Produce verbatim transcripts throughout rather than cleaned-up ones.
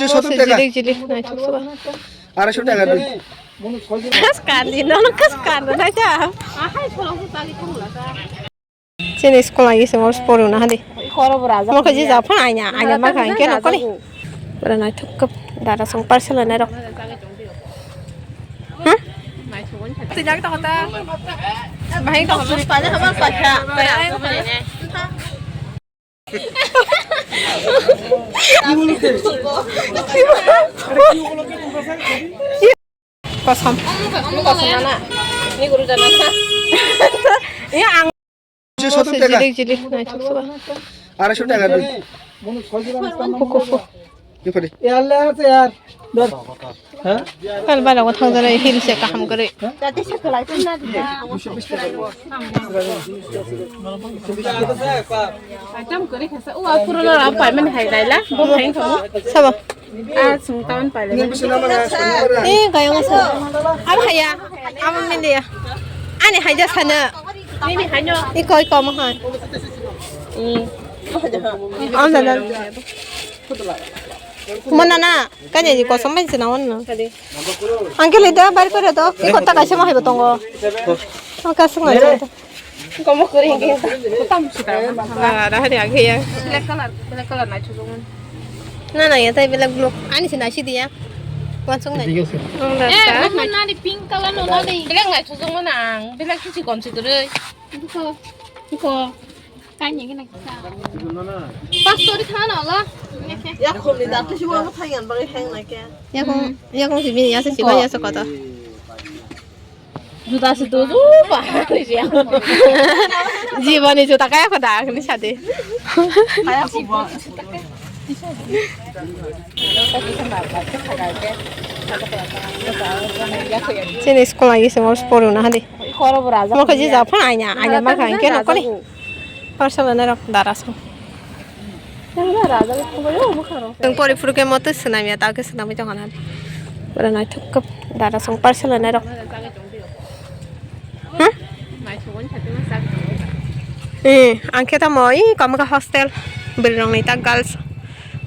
Sottor taka. Jilik jilik naithok suka. Arai sottor taka dui. Kas kandi, nono kas kandi, naitha. Chini school agi se mor poro na hadi. Mokhe ji ja phana anya, anya ma kha, hingke nokoni. Pura naithok khe dara song parcel nai rok. Ha? Tijak to kota. Bahai to kota. Kosam. Kosam na. Ni guru jana. Ya ang. Sottor taka. Jilik jilik naithok suka. Arai sottor taka dui. Kuku fu. Ni pari. Yaar le aap se yaar. Dor. Ha? Kal bala ko thang jana hil se kaham kare. Jate se khalai tu na diya. Item kare khasa. O apuro la pai mani hai daila. Bo hai ko. Sabo. Ah, sung taon paile. Eh, gayung asa. Abo haya. Abo mili ya. Ani haja sana. Nini hanyo. Iko, iko, mahan. Hmm. Ang sana. Mana na? Kanya ji kosong main sana wan na. Angke lida bar kore to. Iko ta kaisa mahai botongo. Ang kasung aja. Komo kuri hingke. Kutam sita. Ara hari age ya. Black color, black color na chujung. Na na ya tai black blue. Ani sina si dia. Wansung na. Eh, na ni pink color no na ni. Black na chujung na ang. Black kichi kon si dure. Ko. Ko. Tanya gini kita. Pas tori thana la. Ya khum ni datu si wa thayan bari hang na kya. Ya khum, ya khum si bini ya si si ya sa kota. Juta se tu ju pa. Jiboni juta kaya ko da ni sade. Kaya ko ba. Chini school agi se mor poro na hadi. Mokhe ji ja phana anya, anya ma kha hingke nokoni. Parcel nai rok dara song. Tong pori phuru khe moto swnam ya, ta khe swnamwi tong kha na. Pura naithok khe dara song parcel nai rok. Hmm? Eh, ang khe tamo i kamo khe hostel. Bwrwi rok ni ta girls,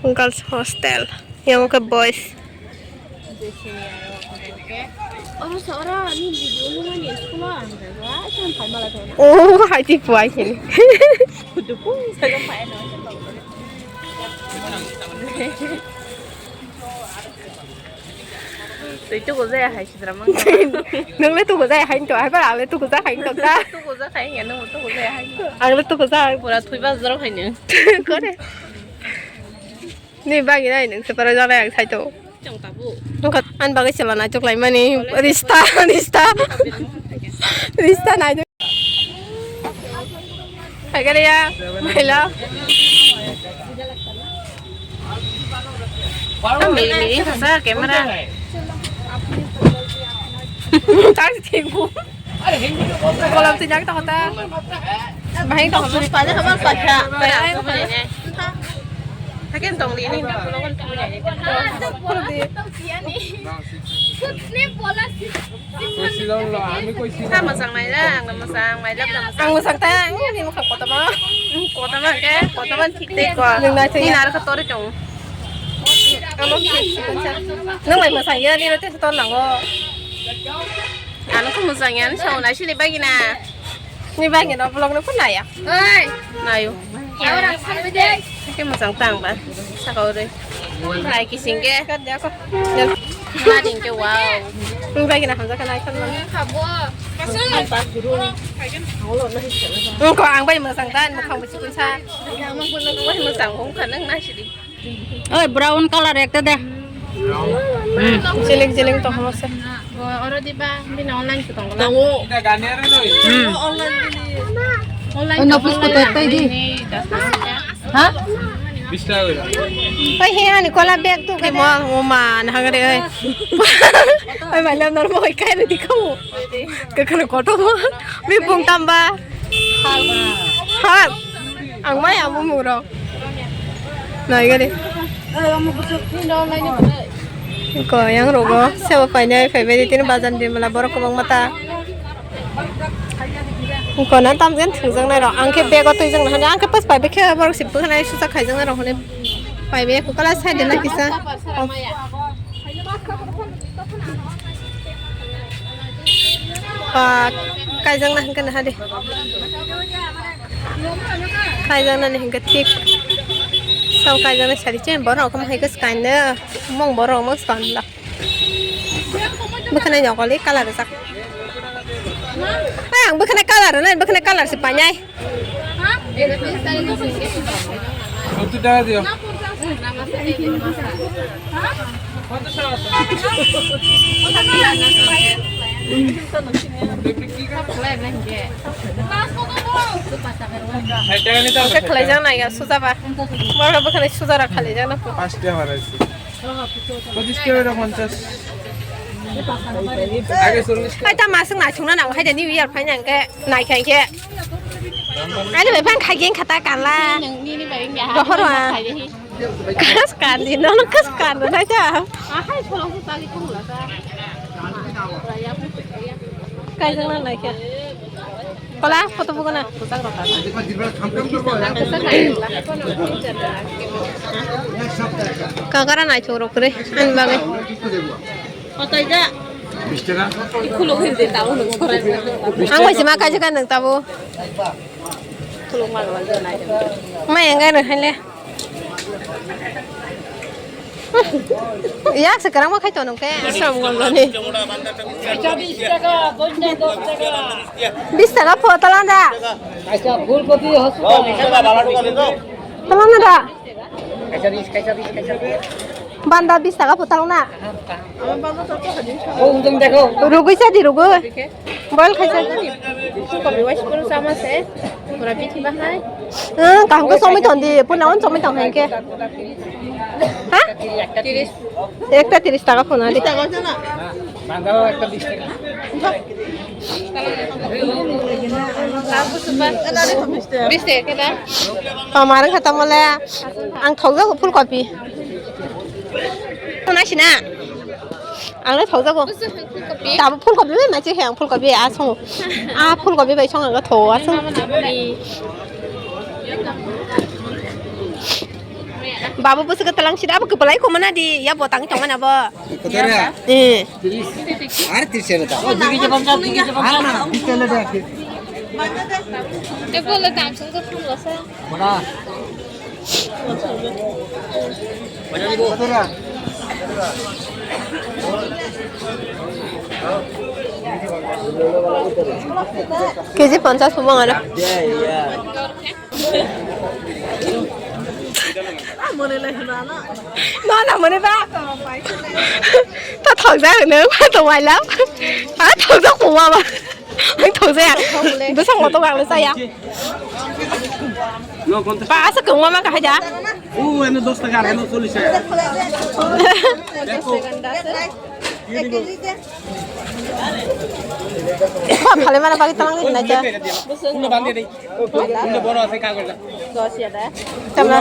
girls hostel. Yang khe boys. Oro sa oro ni video nungani school o ang jago, ai, sa phalmala tong. Oh, hai ti puai sini. Kudu pung sa jong pai no. Tui tu ko jaya hai sidra mang. Nung le tu ko jaya hai to, hai ba le tu ko jaya hai to ta. Tu ko jaya hai ya, nung tu ko jaya hai. Ang le tu ko jaya. Pura thui ba jora hai ni. Kore. Ni bagi nai nung se para jana yang sai to. Chong tabu. Nungkha an bagi sela nai tok lai mani. Rista, rista. Rista nai. Hai kare ya. Maila. Miri miri khasa camera. Tak sih. Kolom tinjak tong ta. Bahai tong. Sus pada sama pada. Bahai tong. Hakin tong di ini. Kolom di. Sa masang mai la, ang masang mai la, masang. Ang masang ta, ang ni masang kota ma. Kota ma ke, kota ma thik thik ko. Ni nar ka tori tong. Nung lai masang ya, ni rate tor nango. Ano ko mujang yan, sa una sini bagi na. Ni bagi na vlog na pun naya. Oi. Nayo. Orang sama deh. Oke mujang tang ba. Sa kau deh. Hai kising ke. Kan dia ko. Na ding ke wow. Ni bagi na hamza kan ai kan. Khabo. Ko ang bai mujang tan, mujang bisi kun sa. Yang mau pun na ko mujang kong kanang na sini. Oi, brown color ekta de. Hmm. Jiling jiling tong hamo se. Oro diba, bini online ko tong la. Tongo. Hmm. Online bini. Online. Oi, nopis ko tai tai di. Ha? Bis taka gori. Oi, he ani kola bag tu ka. Mo, mo ma, na hangre oi. Oi, mai lam nor mo kai re dikau. Kakana koto mo. Mi pung tamba. Hal. Ang mai amo muro. Nai gari. Ko yang rogo sebo painai phaibai tini bazar ni mala borok kwbangma ta. Ko na tam jen thungjak nai rok. Ang khe bego twijak nai hwnwi ang khe pas pai bikhe borok si bwkhanai susa khaijak nai rok hwnwi. Pai be ko kala side na kisa. Ba, kaijak na hingke na hadi. Kaijak na ni hingke thik. Sam kaijak na sari chen borok ma hai ke sky na. Mong borok ma sky la. Bwkhwnai nokoli colour rijak. Ai, ang bwkhwnai colour rwnai, bwkhwnai colour se painai. সত্তর টাকা দিও। ষাট টাকা নিতে হবে। Khlai jak nai ya, suja ba. Borok bwkhwnai suja rok khlai jak na. পাঁচ টাকা বাড়াইছি। পঁচিশ টাকা, এটা পঞ্চাশ। আগে চল্লিশ টাকা। Ai, ta masuk na chungna nang hai de New Year phai nang ke nai khai ke. Ani bai phang khai gen khata kala. Dohor wa. Kas kan di, no kas kan do nai ta. Kai jang na nai ke. Kola, photo bugo na. Kakara nai choro kre, ani bagwi. Ang bai sima kaisa ka nang tabo. Ma yang ga nang hai le. Yak se karang ma khai to nung ke. Sam gol ni. বিশ টাকা পো, তালান দা। আচ্ছা, ফুলকপি হচ্ছে। তালান দা। Banda বিশ টাকা pho talong na. Rugui sa di rugui. Boil khai sa. Kaham khe somoi thon di, puna on somoi thon hai khe. Ha? Ekta tiris taka pho na di. Pamar wngkha tamole ang thokjago phulkopi. Naisina ang le thokjago. Tabuk phulkopi bai maiche khe ang phulkopi a songo. A phulkopi bai songo tho a song. Babu bwswk kwtwlang sida abo kwplai khumana di ya bo tang tongmani abo. Kwtwra? Eh. Ar tiris taka da. Ebo le dam song sa phung lo sa. Kwtwra? K G ponchas phung aro. Mana mani ba? Ta thok ja ne, ba to wai la. A thok ja ko ba ba. Ang thok ja. Bwsang mo to gang sa ya. Ba sa kung ma ka haja. ও এনে দশ টাকা আর এনে চল্লিশ টাকা। Ba phale mana bagi talang ni na ja. কোনো বাদ দিয়ে দেই। কোনো বড় আছে কাগজটা। Tamna.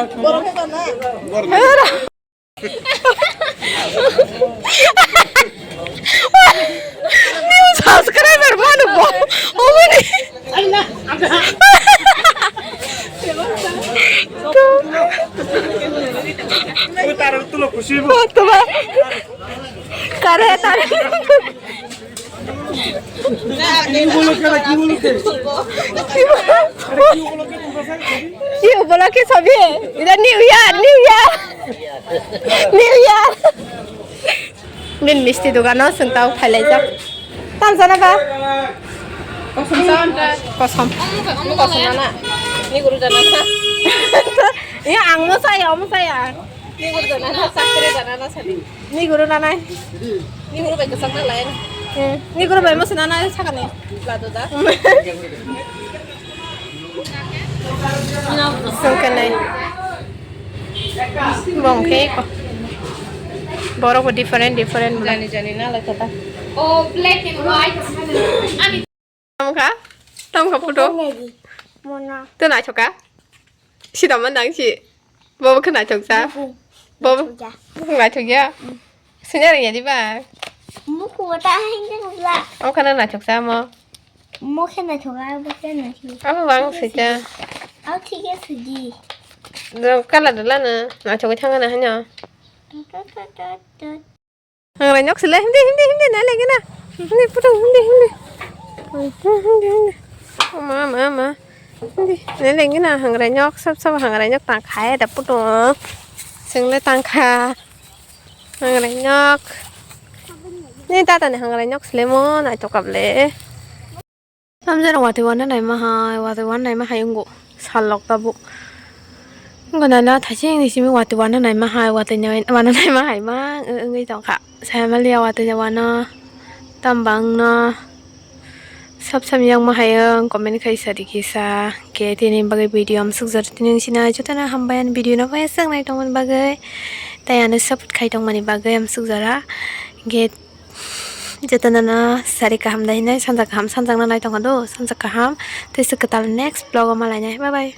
New subscriber manu bo. Omani. Kare tare. কি উপলক্ষে? কি উপলক্ষে ছবি? এটা new year, new year, new year. Nini misti dogano chwng tau phailaijak. Tam jana ba? Kosom sa anta. Kosom. Kosom nana. Ni guru jana sa. Iya, ang mo saya, mo saya. Ni guru jana sa, sakre jana na sa. Ni guru nanai. Ni guru bai kwchak na lai. Hmm. Ni guru bai mo sina na sakani. Lado da. Sungkanai. Bongke ko. Borok bo different different. Jani jani na lai kata. Oh, black and white. Tamo kha? Tamo kha photo? Mona. To naithok kha? Sida man nang si. Bobo khe naithok sa. Bobo. Bobo naithok ya. Sini ring ya di ba. Muku ta hing khe nukla. Amo kha na naithok sa mo. Mo khe naithok a, bo khe naithok. Amo bang sita. Amo thik khe sidi. Kala dala na, na chogwi thangana hanya. Hangrai nok sile, hindi, hindi, hindi, nai lagi na. Hindi, puto, hindi, hindi. Hindi, hindi. Ama, ama, ama. Hindi, nai lagi na, hangrai nok, sab, sab, hangrai nok tang khai, da puto. Sing le tang kha. Hangrai nok. Ni tata ni hangrai nok sile mo, nai chokap le. Tamjani watwi wana naima hai, watwi wana naima hai wngkha salrok tabuk. Wngkha nana thaising ni simi watwi wana naima hai, watwi wana naima hai ma wngwi tongkha. Saimaliya watwi wana tamba wngno sab sam yang ma hai wng comment khai sadi kisa. Khe tini bagwi video amsuk jora tini wngsinai jotono hambai ani video no bai aswk nai tongmani bagwi tei ano support khai tongmani bagwi amsuk jora. Khe Jotono no sari kaham dai hinwi sanja kaham sanjakna nai tongkha do, sanja kaham tei se kwtal next vlog o malainai, bye bye.